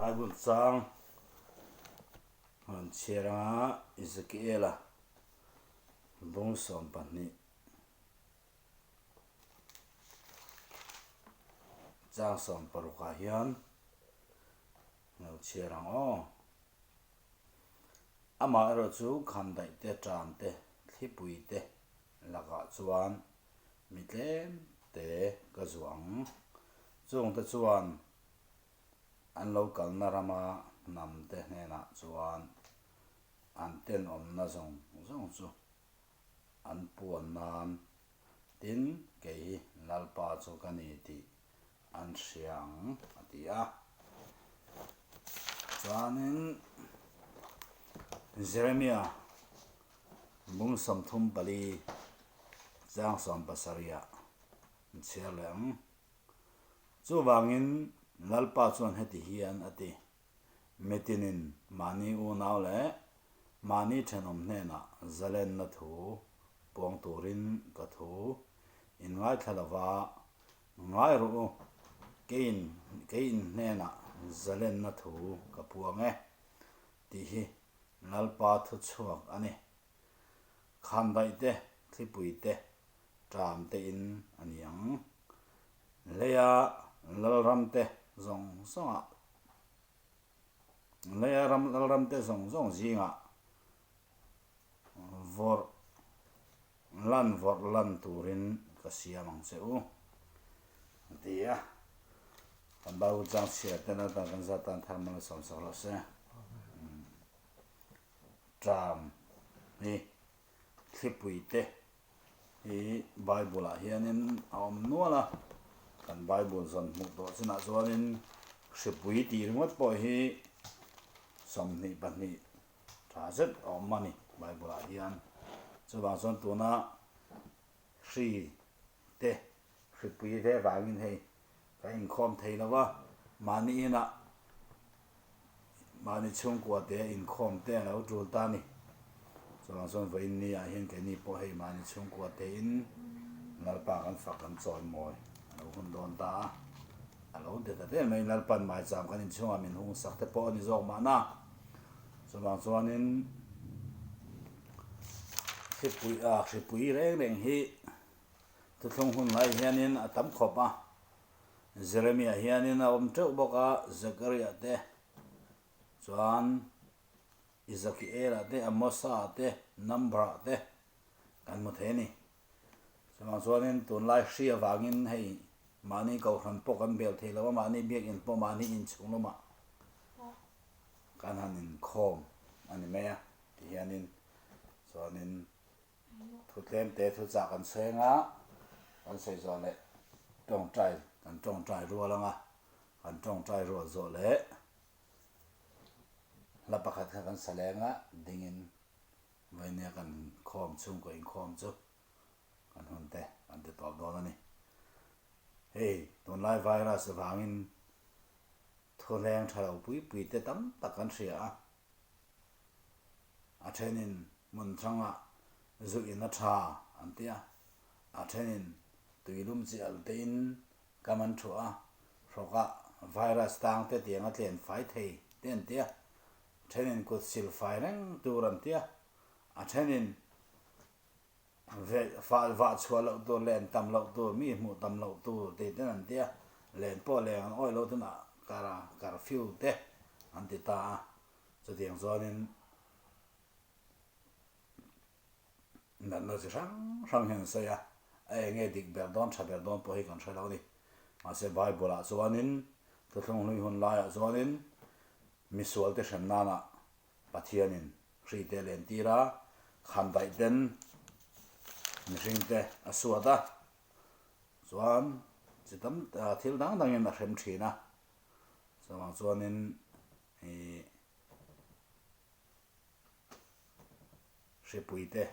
Bible chang rawn chhiar anga Ezekiel-a bung 12 chang 16 ah hian lo chhiar ang aw. Amah erawh chu khandaih te, ṭam te, thlipui te lakah chuan mi tlem te ka zuah ang. Chungte chuan an lo kalna rama hnam te hnenah chuan an tenawmna zawng zawng chu an puan nan tin kei hi Lalpa chu ka ni tih an hria ang a ti a. Chuanin Jeremia bung 34 chang 70 ah an chhiar leh ang. Chuvangin Lalpa chuan heti hian a ti, Mitinin mahni unau leh mahni thenawm hnenah zalenna thu puang turin ka thu in ngaithla lova Ngai rawh u, keiin kei in hnenah zalenna thu ka puang e, tih hi Lalpa thu chhuak a ni. Khandaih te, thlipui te, ṭam te in a ni ang. Leia lalram te zawng zawngah Leia ram lalram te zawng zawng zingah vawrh lan vawrh lan turin ka siam ang che u a ti a. Kan Bible chang chhiar ten atan kan zat tan thar mal a sawm sak rawh se. Ṭam hi thlipui te hi Bible ah hianin a awm nual a, kan Bible zawn hmuh tawh chinah chuanin hripui tih ringawt pawh hi 22 tha zet a awm a ni Bible ah hian. Chuvang chuan tuna hri te hripui ve vangin hei ka inkhawm thei lo va, mahni inah mahni chhungkua te inkhawm te a lo tul ta a ni. Chuvang chuan vawiin ni ah hian keini pawh hei mahni chhungkua te in Lalpa kan fak kan chawimawi a lo hun dawn ta a, a lo ti ta der mai Lalpan maicham kan inchhungah min hung sak te pawh a ni zawk mahna. Chuvang chuanin hripui ah hripui reng reng hi thuthlung hun lai hianin a tam khawp a, Jeremia hianin a awm teuh bawk a, Zekaria te chuan Ezekiela te, Amosa te, Number-ah te kan hmu thei a ni. Chuvang chuanin tunlai hri avangin hei mahni kohhran pawh kan bel thei lo a, mahni biakinn pawh mahni inchhung lamah kan han inkhawm a ni mai a ti hianin chuanin thu tlem te thu chah kan sawi anga kan sawi zawh leh tawngtai kan tawngtai rual anga kan tawngtai rual zawh leh hla pakhat kha kan sa leng a dingin Vainia kan khawm chhungkaw inkhawm chu kan hun te kan ti tawp dawn a ni. Hei tunlai virus avangin thuleng tha lo pui pui te tam tak kan hria a, a thenin hmun hrangah zu in a tha an ti a, a thenin tuilum chi al te in kam an thuah a, hrawkah virus tang te tiang a tlen fai thei te an ti a, thenin kut sil fai reng tur an ti a, a thenin Veh vah chhuah loh tur, len tam loh tur, mi hmuh tam loh tur tih ten an ti a, len pawh leng an awih loh tunah kar curfew te an ti ta a, chutiang chuanin natna chi hrang hrang hian an sawi a, a eng nge dik ber dawn tha ber dawn pawh hi kan hre lo a ni. Mahse Bible ah chuanin thuthlung hlui hun laiah chuanin misual te hrem nana Pathianin hri te len tir a, khandaih ten mihring te a suat a, chuan chi tam thil dang dangin a hrem thin a, chuvang chuanin ih hripui te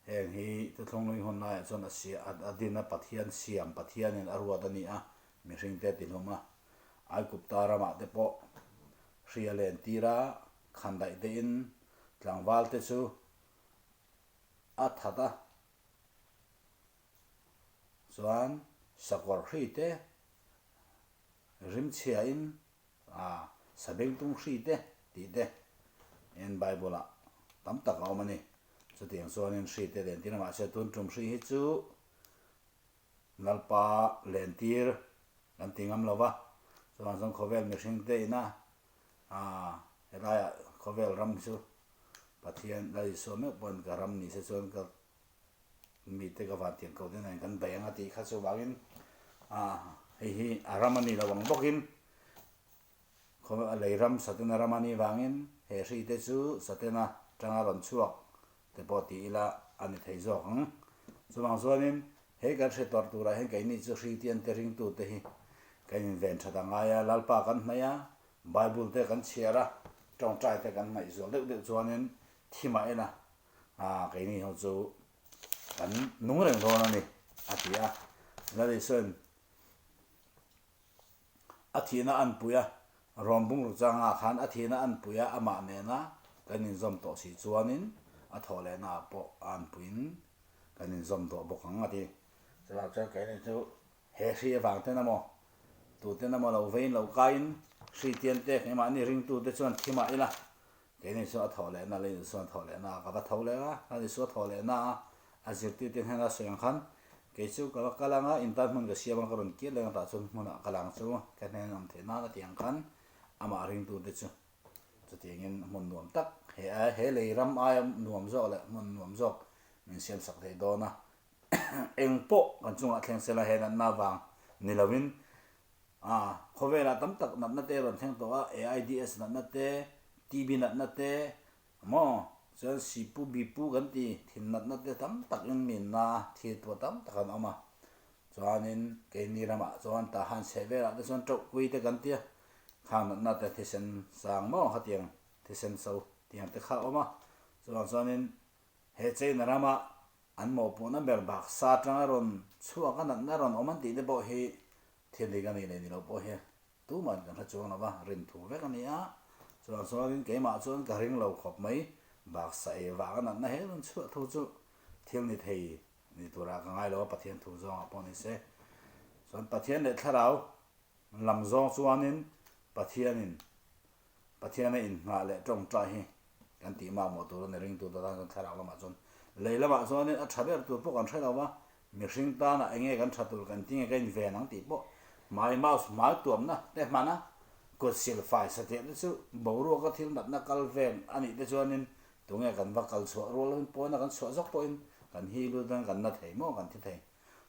heng hi thuthlung nui hun laiah chuan a sia a din a Pathian siam Pathianin a ruat a ni a, mihring te a tihlum a, Aigupta ramah te pawh hri a len tir a, khandaih te in tlangval te chu a that a, chuan sakawr hri te rimchhia in a. Sabengtung hri te tih te in Bible ah tam tak a awm a ni. Chutiang chuanin hri te lentir a mahse tun tum hri hi chu Lalpa lentir kan ti ngam lo va, chuvang chuan khawvel mihring te ina aah helaiah khawvel ram chu Pathian Lal Isua meuh pawn ka ram ni se chuan ka mite ka van tiang ko te nen kan bei ang a tih kha chuvangin aah hei hi a ram a ni lo ang bawkin Khaw a lei ram Satena ram a nih vangin he hri te chu Satena tanga rawn chhuak te pawh ti ila a ni thei zawk ang. Chuvang chuanin he kan hre tawrh turah hian keini chu hri tian te ringtu te hi kan inven that a ngai a, Lalpa kan hnaih a, Bible te kan chhiar a, tawngtai te kan hnaih zual deuh deuh chuanin thi mah ila keini ho chu kan nung reng dawn a ni a ti a. Lal Isuain A thihna an pui a, Rom bungruk changah khan a thihna an pui a, amah nena kan inzawm tawh si chuanin a thawh lehna ah pawh a an puiin kan inzawm tawh bawk ang a ti. Chuvang chuan keini chu he hri avang ten emaw, tuten emaw lo veiin lo kaiin hri tian te keimahni ringtute chuan thi mah ila Keini chu a thawh lehna lei Isua thawh lehna ah ka va tho leh a, khan Isua thawh lehna a a zirtirte hnena sawi ang khan kei chu ka va kal ang a, in tan hmun ka siam ang ka rawn kir leh ang tah chuan hmunah ka lang chu ka hnen awm theih nan a ti ang khan amah ringtute chu chutiangin hmun nuam tak he he lei ram aia nuam zawk leh hmun nuam zawk min siam sak thei dawn a, eng pawh kan chungah thleng sela he natna vang ni lovin A, khawvelah tam tak natna te rawn thleng tawh a, AIDS natna te, TB natna te, maw, chuan sipu bipu kan ti, thin natna te tam takin minna thil pawh tam tak an awm a. Chuanin keini ramah chuan Tahan chheh velah te chuan Ṭauhpui te kan tia, khang natna te thisen sang maw khatiang thisen so tiang te kha a awm a. Chuvang chuanin he China rama an mawhpuhna ber baksa atanga rawn chhuak a natna rawn awm an tih te pawh hi Thil dik a nih leh ni lo pawh hi tuman kan hre chuang lo va, rin thu vek a ni a. Chuvang chuanin keimah chuan ka ring lo khawp mai, baksa ei vang a natna he rawn chhuah thu chu thil ni thei ni turah ka ngai lo a, Pathian thu zawngah pawh ni se. Chuan Pathian leh Thlarau lam zawng chuanin Pathianin Pathiana innghah leh tawngtai hi kan tih mamawh tur a ni ringtu te tan chuan thlarau lamah chuan lei lamah chuanin a tha ber tur pawh kan hre lo va, mihring tana eng nge kan tha tur kan ti nge ka inven ang tih pawh hmai mouse hmai tuamna te hmana kut sil fai satliah te chu boruaka thil natna kal vel a nih te chuanin tunge kan va kal chhuah rual lovin pawina kan chhuah zawk pawhin kan hi lut dawn kan na thei maw kan thi thei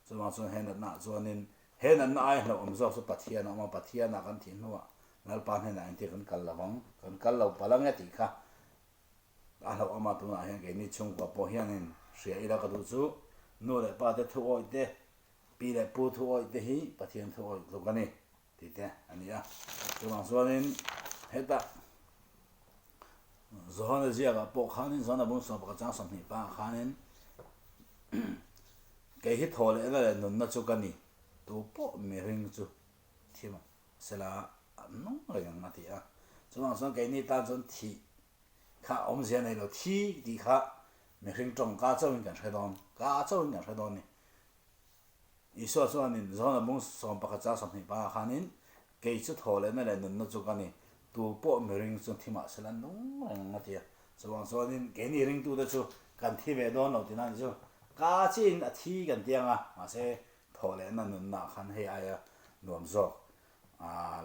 chuvang chuan he natna ah chuanin he natna ai hlauhawm zawk chu Pathian a awm a Pathianah kan thih hnuah Lalpa hnenah engtia kan kal lo ang, kan kal lo palh ang e tih kha a hlauhawm a, tunah hian keini chhungkua pawh hianin hria ila ka duh chu nu leh pa te thu awih te, pi leh pu thu awih te hi Pathian thu awih tluk a ni tih te a ni a. Chuvang chuanin hetah Johana ziakah pawh khanin Johana bung sawm pakhat chang 20 pangah khanin kei hi thaw lehna leh nunna chu ka ni, tu pawh mihring chu thim ang. Sela an nung reng ang a ti a. Chuvang chuan keini tan chuan thih kha awmzia nei lo, thi tih kha mihring tawngka chauhin kan hre dawn, ka chauhin kan hre dawn a ni. Isua chuanin Johana bung 11 chang 20 pangah khanin, Kei chu thaw lehna leh nunna chu ka ni, tu pawh mihring chu thi mah sela an nung reng ang a ti a. Chuvang chuanin keini ringtute chu kan thi ve dawn lo tihna a ni chu. Ka chiin a thi kan ti ang a, mahse Thawh lehna nunna khan hei aia nuam zawk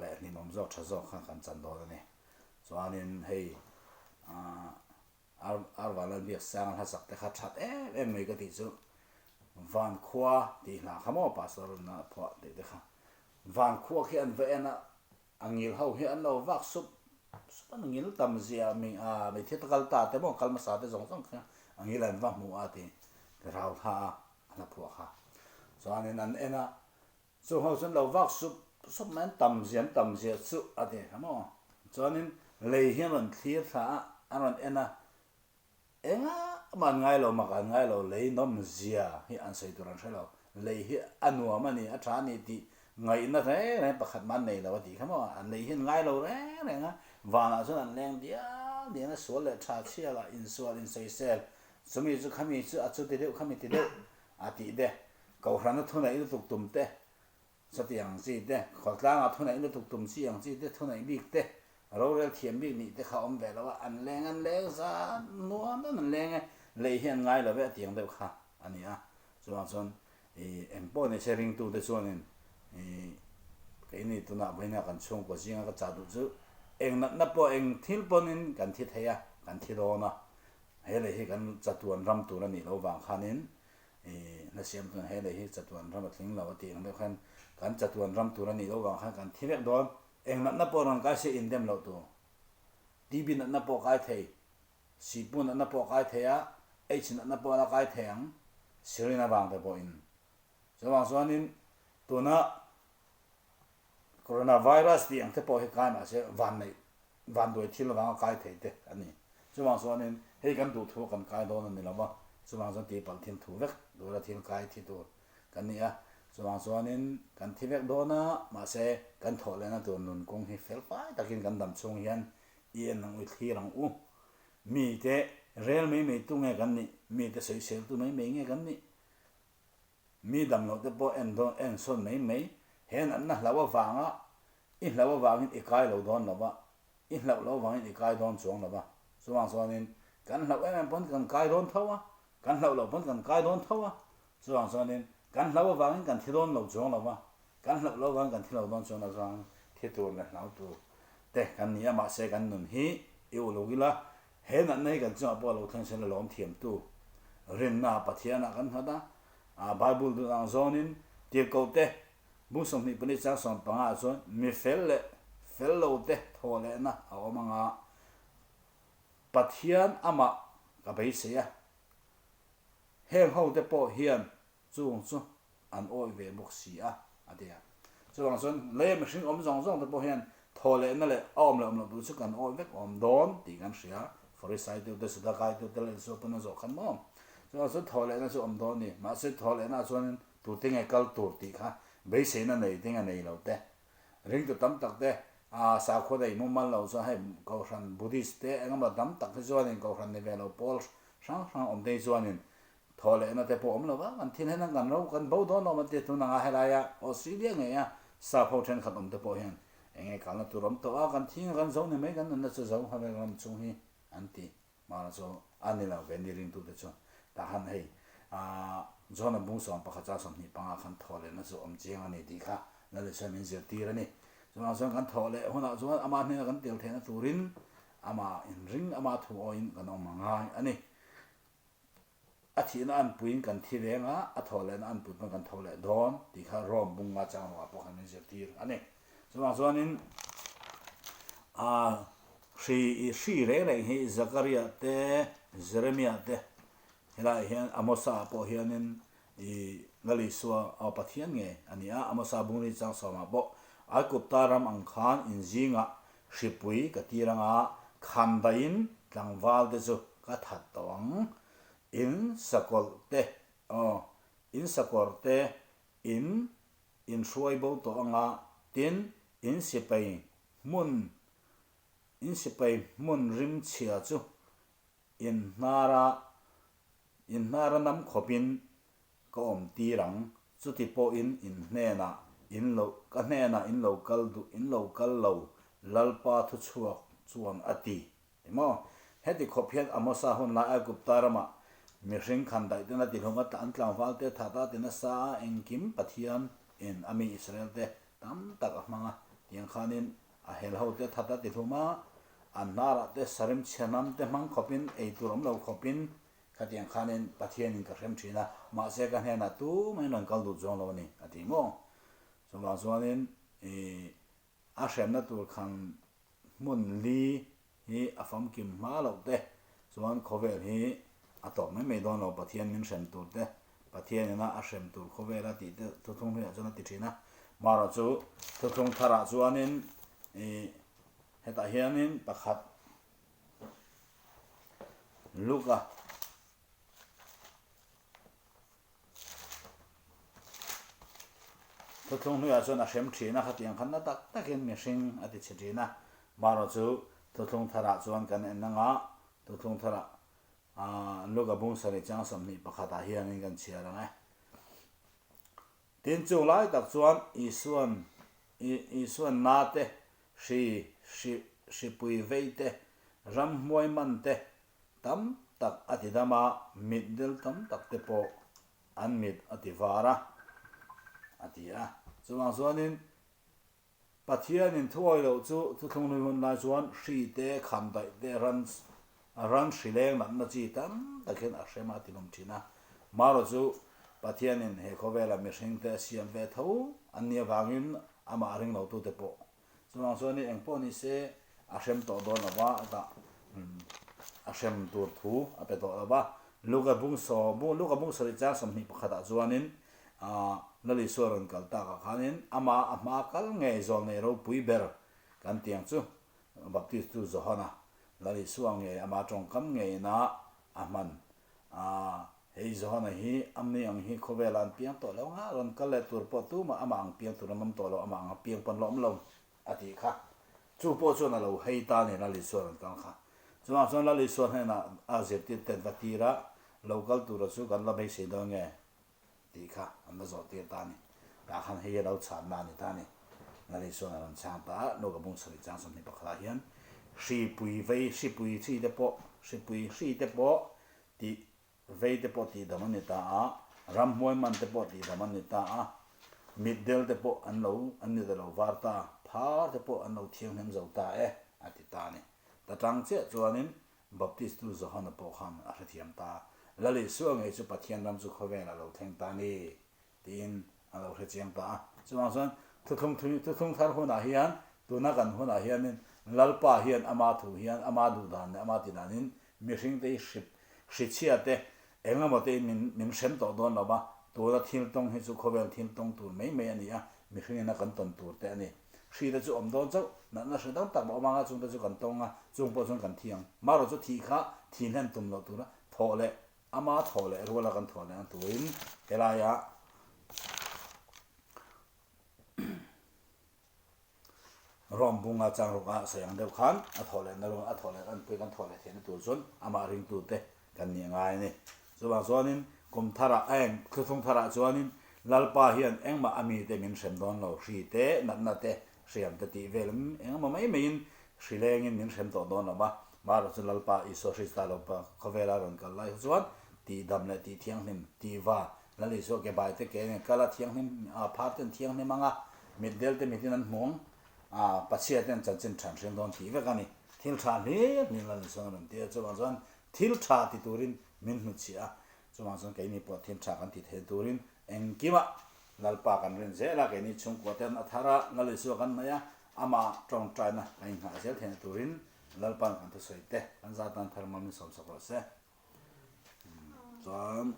leh hlimawm zawk tha zawk kha kan chan dawn a ni. Chuanin hei Arvala Biaksanga hla sak te kha that em em mai ka tih chu Vankhua tih hla kha maw Pastor Runa phuah tih te kha. Vankhua khi an va en a, a ngil ho hi an lo vak sup sup a, ngil tam zia mi a mitthi ta kal ta te maw kal hmasa te zawng zawng kha a ngil an va hmu a ti rau thla a. A hla phuah kha. Chuanin an en a, chung ho chuan lo vak sup sup mai an tam zia an tam zia chu a ti kha maw. Chuanin lei hi an rawn thlir thla a, an rawn en a, engah mah an ngai lo mak an ngai lo, lei nawm zia hi an sawi tur an hre lo. Lei hi a nuam a ni, a tha a ni tih ngaihna reng reng pakhat mah an nei lo a tih kha maw. An lei hi an ngai lo reng reng a, vanah chuan an leng dial dial a, sual leh tha chhia lah insual insawisel Chumi chu khami chu a chuti deuh khami ti deuh a tih te, Kohhrana thuneih lutuk tum te, chutiang chi te, khawtlanga thuneih lutuk tum chi ang chi te, thuneih bik te, thiam bik nih te kha awm ve lo a, an leng an leng zan nuam em an leng e, lei hi an ngai lo ve a tiang deuh kha a ni a. Chuvang chuan ih eng pawh ni se ringtu te chuanin ih keini tunah vawiina kan chhungkaw zinga ka chah duh chu eng natna pawh eng thil pawnin kan thi thei a, kan thi dawn a, he lei hi kan chatuan ram tur a nih loh vang khanin ih hla siam chuan he lei hi chatuan ram a tling lo a tih ang deuh khan kan chatuan ram tur a nih loh vang khan kan thi vek dawn. Eng natna pawh rawn kai se indem loh tur. TB natna pawh kai thei, Sipu natna pawh kai thei a, Aids natna pawh a la kai thei ang, Sirin avang te pawhin. Chuvang chuanin tuna Coronavirus tih ang te pawh hi kai mahse vanneih, vanduai thil avanga kai thei te a ni. Chuvang chuanin hei kan duh thu kan kai dawn a ni lo va, chuvang chuan tihpalh thil thu vek tura thil kai thi tur kan ni a. Chuvang chuanin kan thi vek dawn a, mahse kan thawh lehna tur nun kawng hi fel fai takin kan dam chhung hian i en ang u, i thlir ang u. Mite rel mai mai tu nge kan nih? Mite sawisel tu mai mai nge kan nih? Mi dam loh te pawh en dawn en sawn mai mai. He natna hlauh avanga i hlauh avangin i kai lo dawn lo va, i hlauh loh avangin i kai dawn chuang lo va. Chuvang chuanin kan hlauh em em pawn kan kai dawn tho a, kan hlauh loh pawn kan kai dawn tho a. Chuvang chuanin kan hlauh avangin kan thi dawn lo chuang lo va, kan hlauh loh avangin kan thi lo dawn chuang lo chuang thi tur leh hlau tur te kan ni a, mahse kan nun hi i uluk ila He natna hi kan chungah pawh a lo thleng sen a lawm thiamtu rinna Pathianah kan nghat a, a Bible duh ang zawnin tirhkohte bung 24 chang 15 ah chuan mi fel leh fel lo te thawh lehna a awm anga Pathian amah ka beisei a, heng ho te pawh hian Chung chu an awih ve bawk si a, a ti a. Chuvang chuan leia mihring awm zawng zawng te pawh hian thaw lehna leh a awm leh awm loh tur chu kan awih vek awm dawn tih kan hria. Farisai te, Sadakai te leh Isua pawn a zawh khan maw? Chuvang chuan thaw lehna chu awm dawn a ni. Mahse thaw lehna ah chuanin tute nge kal tur tih kha beiseina nei te nge nei lo te, ringtu tam tak te, aa sakhua nei mumal lo chuan hei Kohhran Buddhist te engemaw tam tak hi chuanin Kohhran ni ve lo pawl hrang hrang awm te hi chuanin Thaw lehna te pawh awm lo va, kan thil hian kan ro kan bo dawn lo an ti a, tun anga helaia Australia ngeia sap ho thenkhat awm te pawh hian eng nge kalna tur awm tawh a, kan thing a kan zo ni mai kan nunna chu zo khawvel ram chung hi an ti. Mahna chu a ni lo ve ni ringtute chu tah khan hei aah John-a bung 11 chang 25 khan thaw lehna chu awm chiang a ni tih kha Lalisua min zirtir a ni. Chuvang chuan kan thaw leh hunah chuan ama hnena kan tel theihna turin ama inring ama thu awiin kan awm a ngai a ni. A thihna an puiin kan thi reng a, a thaw lehna an pui pawn kan tho leh dawn tih kha Rome bunga chang ruah pawh khan min zirtir a ni. Chuvang chuanin aa hri i hri reng reng hi Zakaria te, Jeremia te helaiah hian Amosa ah pawh hianin i Lal Isua aw Pathian nge a ni a, Amosa bungri chang sawmah pawh Aikupta ram ang khan inzingah Hripui ka tir anga khan daihin tlangval te chu ka that tawh ang. In sakawlh te, aw, in sakawr te in inhruai bo tawh anga tin in sipai hmun, in sipai hmun rimchhia chu in hnara, in hnara nam khawpin Ka awm tir ang, chuti pawhin in hnenah in lo, ka hnenah in lo kal duh, in lo kal lo, Lalpa thuchhuak chuan a ti. Ti maw? Heti khawp hian Amosa hun lai Aigupta ramah mihring khan daih ten a ti hlum a, an tlangval te that a ti nasa a, engkim Pathian in a mi Israel te tam tak a hmang a, tiang khanin a hel ho te that a ti hlum a, an hnarah te sarim chhe hnam te hmang khawpin ei tur awm lo khawpin Khatiang khanin Pathianin ka hrem thin a, mahse ka hnenah tumah in rawn kal dut zawng lo a ni, a ti maw? Chuvang chuanin ih a hremna tur khan hmun li hi a famkim hma loh te chuan khawvel hi a tawp mai mai dawn lo, Pathian min hrem tur te, Pathian ina a hrem tur khawvel a tih te thuthlung hnuiah chuan a ti thin a. Marawh chu thuthlung tharah chuanin ih hetah hianin pakhat Luka. Thuthlung hnuiah chuan a hrem thin a, khatiang khan na tak takin mihring a ti chhe thin a. Marawh chu thuthlung tharah chuan kan en anga, thuthlung tharah Luka bung sarih chang 21 ah hianin kan chhiar ang e. Tin chung lai tak chuan Isuan Isuan nate hri hri. hripui vei te, ramhmuai man te tam tak a ti dam a, mitdel tam tak te pawh an mit a ti var a, a ti a. Chuvang chuanin Pathianin thuawi loh chu thuthlung hlui hun lai chuan hri te, kham daih te, ran ran hri leng natna chi tam tak hian a hrem a ti lawm thin a. Marawh chu Pathianin he khawvela mihring te a siam ve tho an nih avangin amah ring lotute pawh Chuvang chuan i engpawh ni se a hrem tawh dawn lo va, a tah a hrem tur thu a pe tawh lo va. Luka bung saw Luka bung sarih chang 21 ah chuanin Lal Isua rawn kal takah khanin amah a hma kal ngei zawlnei ropui ber kan tiang chu Baptist tu Johana Lal Isua ngei ama tawngkam ngeina a hman A, hei Johana hi amni ang hi khawvela an piang tawh lo nga, rawn kal leh tur pawh tumah amah ang piang tur an awm tawh lo, amah ang a piang pawn la awm lo a tih kha. Chu pawh chuan a lo hei ta ni Lal Isua rawn kal kha. Chuvang chuan Lal Isua hnenah a zirtirten va tir a, lo kal tura chu kan la beisei dawn nge? Tih kha an va zawh tir ta a ni. Tah khan hei hi a lo chhanna a ni ta a ni. Lal Isuan a rawn chhang ta a, Luka bung sarih chang 21 ah hian hripui vei, hripui hri te pawh, hripui hri te pawh tih vei te pawh tihdam an ni ta a, ramhmuai man te pawh tihdam an ni ta a, mitdel te pawh an lo an ni ta lo var ta, phar te pawh an lo thianghlim zo ta e a ti ta a ni. Ta tang chiah chuanin Baptistu Johana pawh khan a hrethiam ta. Lal Isua ngei chu Pathian ram chu khawvel a lo thleng ta ni tiin a lo hrechiang ta a. Chuvang chuan thuthlung thuthlung thar hunah hian tuna kan hunah hianin Lalpa hian ama thu hian ama duhdan leh ama tidanin mihringte hi hri hrichhia te eng emaw tein min min hrem tawh dawn lo va, tuna thil tawng hi chu khawvel thil tawng tur mai mai a ni a, mihring ina kan tawn tur te a ni. Hri te chu awm dawn chauh, natna hre dang tak mah awm anga chung te chu kan tawng a, chung pawh chuan kan thi ang. Marawh chu thih kha thi hlen tum loh tura thawh leh ama thawh leh ruala kan thawh leh ang turin helaia Rom bunga changruk a sawi ang deuh khan a thawh lehna rual a thawh leh an pui kan thawh leh theihna tur chuan amah ringtute kan nih a ngai a ni. Chuvang chuanin kum tharah eng thluthlung tharah chuanin Lalpa hian engmah a mite min hrem dawn lo, hri te, natna te, hriam te tih vel engemaw mai maiin hri lengin min hrem tawh dawn lo va. Marawh chu Lalpa Isua Krista lo khawvela rawn kal lai kha chuan tihdam leh tihthianghlim, tihva Lal Isua ke bai te ke nen kal a thianghlim, phar ten thianghlim ang a, mitdel te mitin an hmu ang, pachhia ten chanchin than hriam dawn tih vek a ni. Thil tha hlir hlir Lal Isua a rawn ti a, chuvang chuan thil tha ti turin min hnutchhiah a, chuvang chuan keini pawh thil tha kan ti thei turin engkimah Lalpa kan rin zel a, keini chhungkua ten a thar a, Lal Isua kan hnaih a, amah tawngtaina kan inghah zel theihna turin Lalpa'n kan thusawi te kan zat nan thar mal min sawmsak rawh se. Chuan.